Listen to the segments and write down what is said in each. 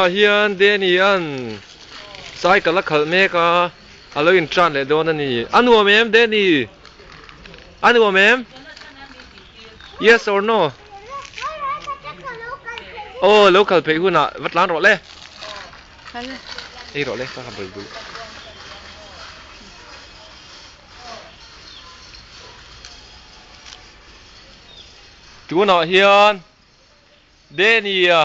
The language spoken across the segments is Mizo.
Ah hian Danny an cycle a khalh mek a, a lo in tan leh dawn a ni. A nuam em Danny? A nuam em? Yes or no? Aw lo kal pheih hunah va tlan rawh le. Ei rawh le ka ha bul bul. Tunah hian Danny-a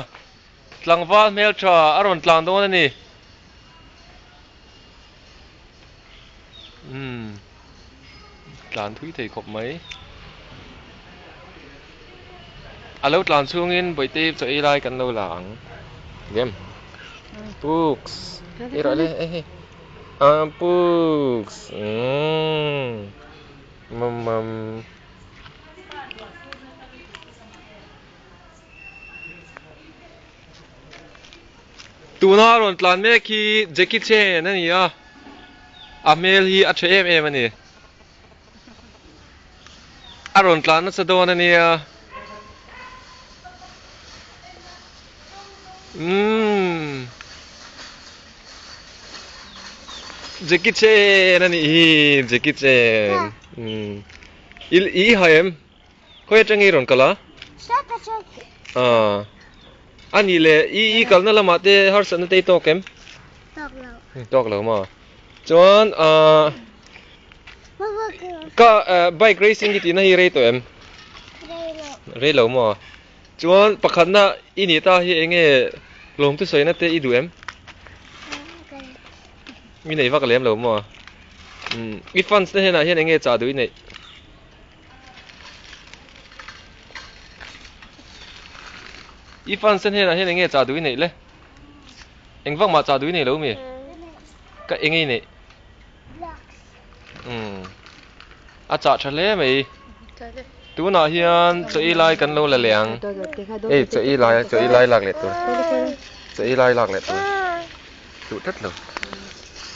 tlangval hmeltha a rawn tlan dawn a ni. Umm tlan thui thei khawp mai. A lo tlan chhungin Bawihte chaw ei lai kan lo la ang. Gem. Pooks. Ei rawh le hei hei. Ah pooks. Umm. Mam mam. Tuna rawn tlan mek hi Jackie Chan a ni a, a hmel hi a tha em em a ni. A rawn tlan nasa dawn a nia. Umm Jackie Chan a nih hi Jackie Chan. Umm i hai em? Khawi atang i rawn kal a? Aaa. A nih le, i i kalna lamah te harsatna te i tawk em? Tawk lo. Tawk lo maw? Chuan aaa ka bike racing i tihna hi rei tawh em? Rei lo. Rei lo maw? Chuan pakhatna i nih ta hi eng nge lawmtu sawina te i duh em? I nei vak lem lo maw? Umm i fans te hnenah hian eng nge chah duh i neih? I fans te hnenah hian enge chah duh i neih le? Eng vak mah chah duh i nei lo mi? Ka enge i neih? Umm a chah tha hle mai. Tunah hian chaw ei lai kan lo la leh ang. Ei chaw ei lai chaw ei lai lak leh tur. Chaw ei lai lak leh tur. Duh tlat lo.